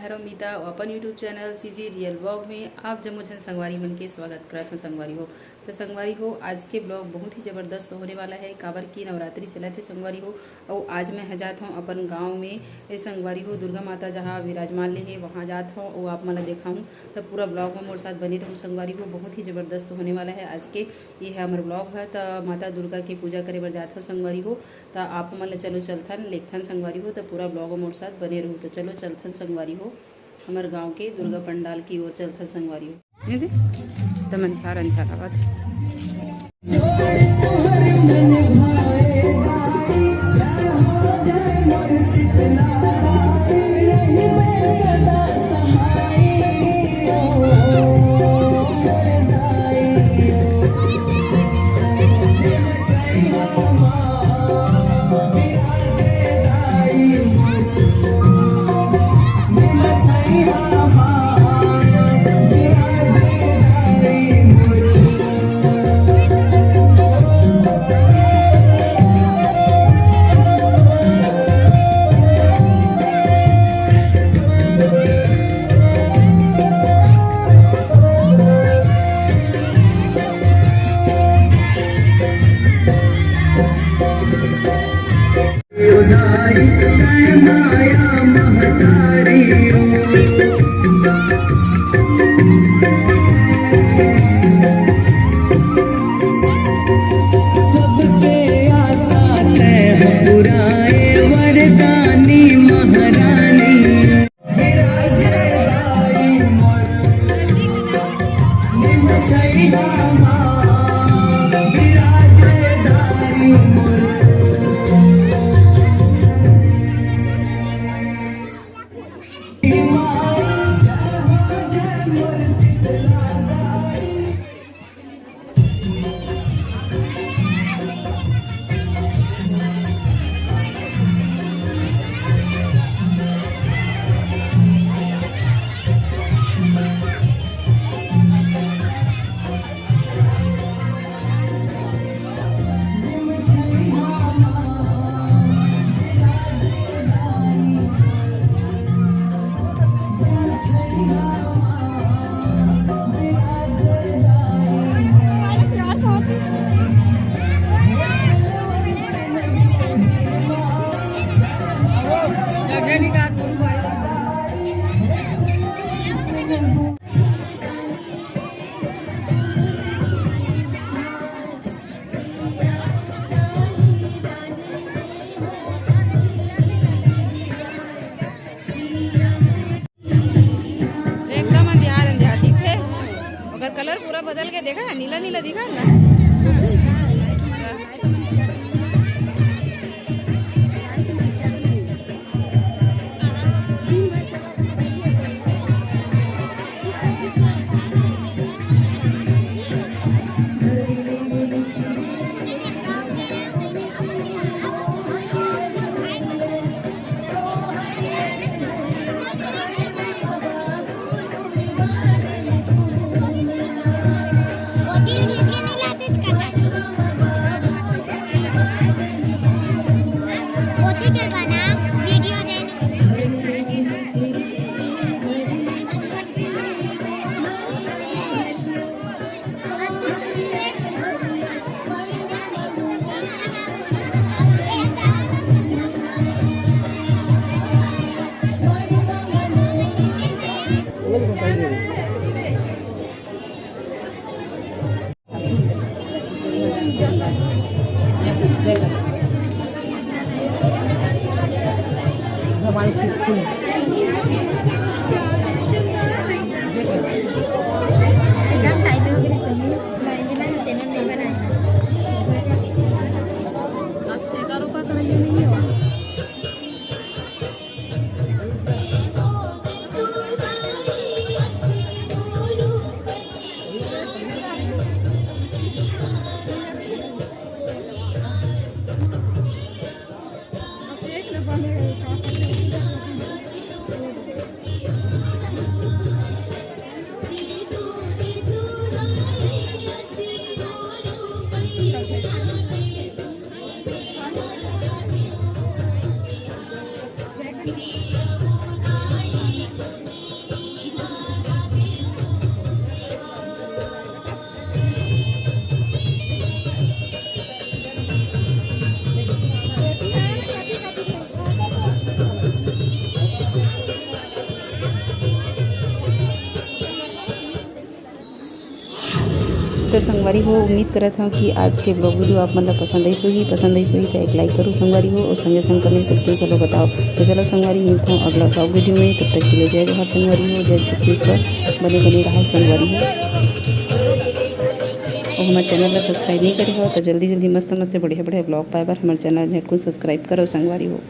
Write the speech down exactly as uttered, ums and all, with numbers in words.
हरो मीता अउ अपन YouTube channel CG real vlog में आप जम्मो झन संगवारी मन के स्वागत करत हन संगवारी हो। तो संगवारी हो, आज के व्लॉग बहुत ही जबरदस्त होने वाला है, काबर की नवरात्रि चलत हे संगवारी हो। अउ आज मैं ह जात हूँ अपन गाँव में, ए संगवारी हो, दुर्गा माता जहाँ विराजमान ले हे वहाँ जात हूँ, अउ आप मन ला देखाहूँ। तो पूरा व्लॉग में मोर साथ बने रहू संगवारी हो, बहुत ही जबरदस्त होने वाला है आज के। ये है हमर व्लॉग है। तो माता दुर्गा के पूजा करे बर जात हूँ संगवारी हो। त आप मन ल चलो चलथन, लेगथन संगवारी हो, त पूरा व्लॉग मोर साथ बने रहू। त चलो चलथन संगवारी हो, हमर गांव के दुर्गा पंडाल की ओर चलथन संगवारी हो। ये दे, त मन थार अंथार आवत हे। सबके आसा तय पुराए वरदानी महारानी। एकदम अंधियार अंधियार दिखथे। ओकर कलर पूरा बदल के, देखा है, नीला नीला दिखा है ना। एकदम टाइम हो गया सही, मैं बिना तेल नहीं बनाया। अच्छा, करो का करिए नहीं हो। संगवारी हो, उम्मीद करत हव कि आज के vlog video आप मन ला पसंद आइस होही। पसंद आइस होही त एक like करो संगवारी हो, और संगे संग comment करके घलो बताओ। तो चलो संगवारी, मिलत हव अगला vlog video में। तब तक के लिए जय जोहार संगवारी हो, जय छत्तीसगढ़। बने बने रहव संगवारी हो। और हमर channel ला subscribe नहीं करे हो तो जल्दी जल्दी मस्त मस्त बढ़िया बढ़िया vlog पाए बर हमर channel झटकुन subscribe करो संगवारी हो।